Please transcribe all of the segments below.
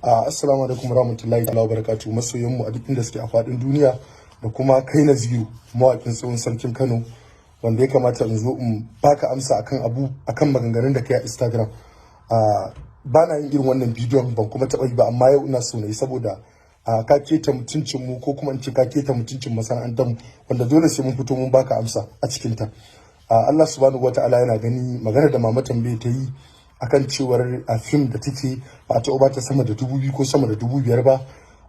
Assalamu alaikum warahmatullahi ta'ala wabarakatuh, masoyan mu a duk inda suke a faɗin duniya, da kuma kai Naziru, mawaƙin tsohon sarkin Kano, wanda ya kamata in zo in baka amsa akan abu, akan maganganun da kai a Instagram. Ba na yin irin wannan bidiyon, ban kuma taɓa yi ba, amma yau ina so na yi saboda ka keta mutuncin mu, ko kuma in ce ka keta mutuncin masana'antar mu, wanda dole sai mun fito mun baka amsa a cikin ta. Allah Subhanahu wata'ala yana gani. Magana da Mama Tambaye ta yi akan cewar a fim da take ba ta ba ta sama da 2000 ko sama da 5000 ba,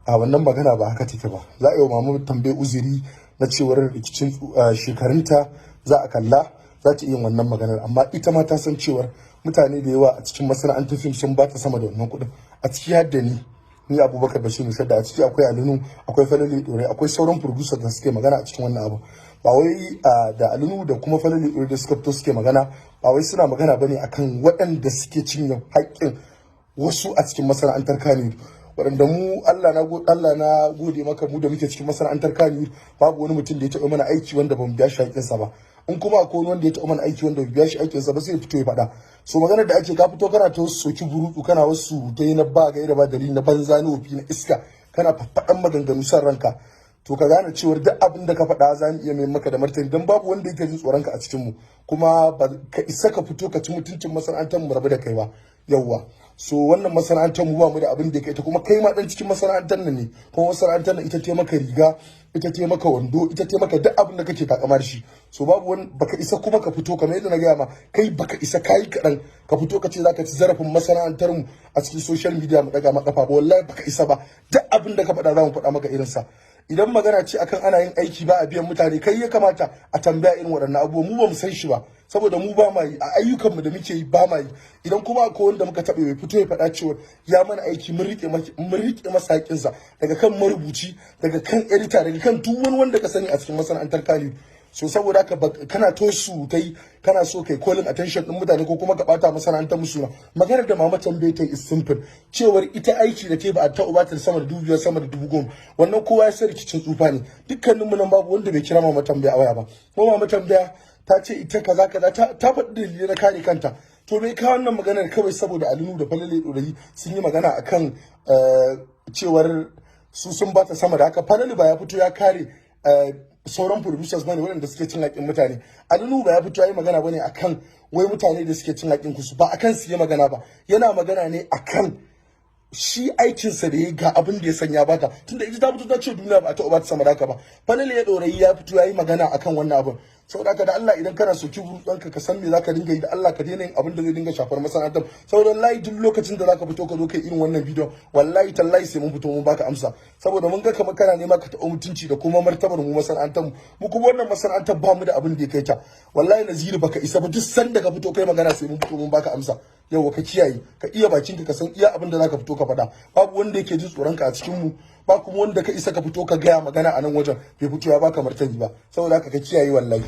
a wannan magana ba haka take ba. Za a yi wa Mama Tambaye uzuri na cewar rikicin shekarunta za a kalla, za ta iya wannan maganar, amma ita ma ta san cewar mutane da yawa a cikin masana'antar fim sun ba ta sama da wannan kuɗin, a ciki har da ni Abubakar Bashir Shadda, a ciki akwai Alinu, akwai Falali Dore, akwai sauran producer da suke magana a cikin wannan abu. Ba wai da Alinu da kuma Falali Dore da suka fito suke magana, ba wai suna magana bane akan waɗanda suke cinye haƙƙin wasu a cikin masana'antar Kannywood, waɗanda mu, Allah na gode maka, mu da muke cikin masana'antar Kannywood, babu wani mutum da ya taɓa mana aiki wanda bamu biya shi haƙƙinsa ba. In kuma akwai wani wanda ya taɓa mana aiki wanda bai biya shi haƙƙinsa ba, sai ya fito ya faɗa. So maganar da ake, ka fito kana ta wasu soki burutsu, kana wasu surutai na ba gaira ba dalili, na banza, na wofi, na iska, kana faffaɗan maganganu san ranka, to ka gane cewar duk abin da ka faɗa za mu iya mai maka da martani, don babu wanda yake jin tsoron ka a cikin mu, kuma ba ka isa ka fito ka ci mutuncin masana'antar mu rabu da kai ba. Yawwa, so wannan masana'antar mu ba mu da abin da ya kai ta, kuma kai ma dan cikin masana'antar nan ne, kuma masana'antar nan ita ce maka riga, ita ce maka wando, ita ce maka duk abin da kake takama da shi. So babu wani, baka isa kuma ka fito, kamar yadda na gaya ma, kai baka isa, kayi kaɗan ka fito ka ce zaka ci zarafin masana'antar mu a cikin social media mu daga maka kafa ba. Wallahi baka isa ba. Duk abin da ka faɗa za mu faɗa maka irinsa. Idan magana ce akan ana yin aiki ba a biyan mutane, kai ya kamata a tambaya irin waɗannan abubuwa. Mu ba mu san shi ba, saboda mu ba ma yi a ayyukanmu da muke yi, ba ma yi. Idan kuma akwai wanda muka taɓa, ya fito ya faɗa cewa ya mana aiki, mun rike masa haƙƙinsa, daga kan marubuci, daga kan editor, daga kan duk wani wanda ka sani a cikin masana'antar Kannywood. So saboda haka, kana to su kai kana so kai calling attention din mutane ko kuma ka bata masana'antar musu na. Maganar da Mama Tambaye ta is simple, cewar ita aiki da ke ba a taɓa ba ta sama da 5000, sama da 10,000. Wannan kowa ya san rikicin tsufa ne. Dukkanin mu nan babu wanda bai kira Mama Tambaya a waya ba. Ko Mama Tambaya ta ce ita kaza kaza, ta faɗi dalilai na kare kanta. To me ka wannan maganar? Kawai saboda Alinu da Falale Ɗorayi sun yi magana akan cewar su sun bata sama da haka. Falale ba ya fito ya kare sauran producers bane waɗanda suke cin haƙƙin mutane. Alinu ba ya fito ya yi magana bane akan wai mutane da suke cin haƙƙin kusu, ba akan su yi magana ba. Yana magana ne akan shi aikinsa da ya ga abin da ya sanya bata, tunda ita ta fito ta ce duniya ba a taɓa bata sama da haka ba. Falale ya Ɗorayi ya fito ya yi magana akan wannan abin. Saboda haka, da Allah, idan kana soki burutsanka, ka san me zaka dinga yi. Da Allah ka daina yin abin da zai dinga shafar masana'antar, saboda wallahi duk lokacin da zaka fito ka zo kai irin wannan bidiyon, wallahi tallahi sai mun fito mun baka amsa, saboda mun ga kamar kana nema ka taɓa mutunci da kuma martabar mu masana'antar mu. Mu kuma wannan masana'antar ba mu da abin da ya kai ta. Wallahi Naziru, baka isa ba. Duk sanda ka fito kai magana, sai mun fito mun baka amsa. Yau ka kiyaye, ka iya bakinka, ka san iya abin da zaka fito ka faɗa. Babu wanda yake jin tsoron ka a cikin mu, ba kuma wanda ka isa ka fito ka gaya magana a nan wajen bai fito ya baka martani ba. Saboda haka ka kiyaye wallahi.